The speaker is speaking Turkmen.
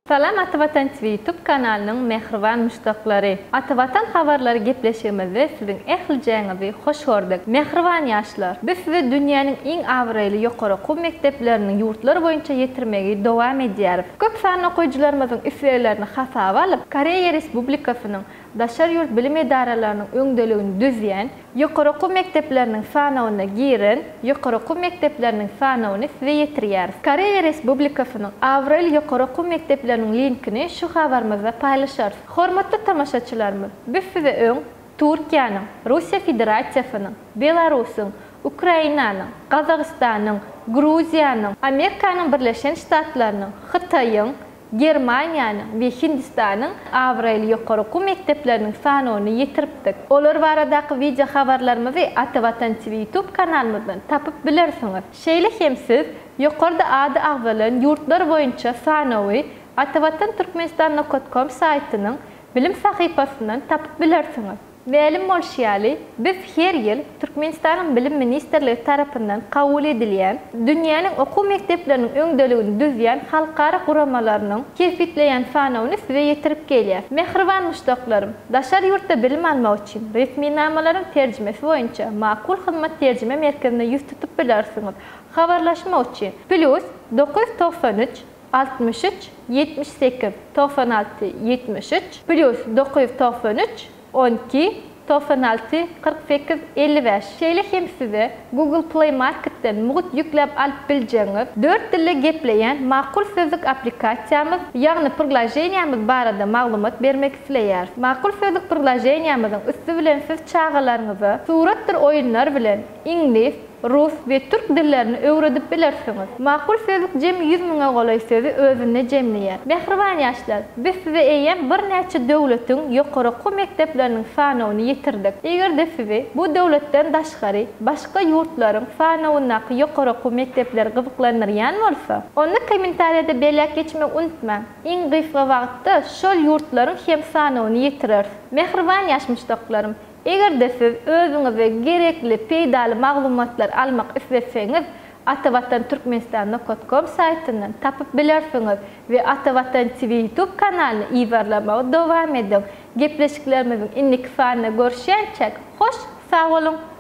Salam Ata Watan TV Youtube kanalynyň mähriban muşdaklary! Ata Watan habarlary gepleşigimizde siziň ählijäňizi hoş gördük. Mähriban ýaşlar! Biz size dünýäniň iň abraýly ýokary okuw mekdepleriniň ýurtlar boýunça ýetirmegi dowam edýäris. Köp sanly okyjylarymyzyň isleglerini hasaba alyp, Koreýa Respublikasynyň daşary ýurt bilim edaralarynyň öňdeligini düzýän ýokary okuw mekdepleriniň sanawyna giren ýokary okuw mekdepleriniň sanawyny size ýetirýäris. Koreýa Respublikasynyň abraýly ýokary okuw mekdepleriniň linkini şu habarymyzda paýlaşarys. Hormatly tomaşaçylarymyz, biz size öň Türkiýäniň, Russiýa Federasiýasynyň, Belarusyň, Ukrainanyň, Gazagystanyň, Gruziýanyň, Amerikanyň Birleşen Ştatlarynyň, Hytaýyň, Germaniýanyň we Hindistanyň abraýly ýokary okuw mekdepleriniň sanawyny ýetiripdik. Olar baradaky wideo habarlarymyzy Atavatan TV YouTube kanalymyzdan tapyp bilersiňiz. Şeýle hem siz ýokarda ady agzalan ýurtlar boýunça sanawy Atavatan Türkmenistan nokat kom saýtynyň Bilim sahypasyndan tapyp bilersiňiz. Mälim bolşy ýaly, biz her ýyl Türkmenistanyň Bilim ministrligi tarapyndan kabul edilýän, dünýäniň okuw mekdepleriniň öňdeligini düzýän halkara guramalarynyň kesgitleýän sanawyny size ýetirip gelýäs. Mähriban muşdaklarym, daşary ýurtda bilim almak üçin resminamalaryň terjimesi boýunça Makul Hyzmat terjime merkezine ýüz tutup bilersiňiz. Habarlaşmak üçin, plýus, 993, 63, 78, 96, 73, plýus, 993, 12, 96, 48, 55. Şeýle hem size Google Play Marketden mugt ýükläp alyp biljegiňiz dört dilde gepleýän Makul Sözlük applikasiýamyz, ýagny priloženiýamyz barada maglumat bermek isleýäris. Makul Sözlük priloženiýamyzyň üsti bilen siz çagalaryňyza suratdyr oýunlar bilen iňlis, Rus we türk dillerini öwredip bilersiňiz. Makul sözlük jemi 100 müňe golaý sözi özünde jemleýär. Mähriban ýaşlar, biz size eýýäm birnäçe döwletiň ýokary okuw mekdepleriniň sanawyny ýetirdik. Eger-de sizi bu döwletden daşgary başga ýurtlaryň sanawyndaky ýokary okuw mekdepleri gyzyklandyrýan bolsa, onda kommentariýada belläp geçmegi unutmaň. Iň gysga wagtda şol ýurtlaryň hem sanawyny ýetireris. Mähriban ýaş muşdaklarym, Eger-de siz özüňize gerekli, peýdaly maglumatlary almak isleseňiz, Atavatan Türkmenistan nokat kom saýtyndan tapyp bilersiňiz we Atavatan TV YouTube kanalyny yzarlamagy dowam ediň. Gepleşiklerimiziň indiki sanynda görüşýänçäk, hoş sag boluň!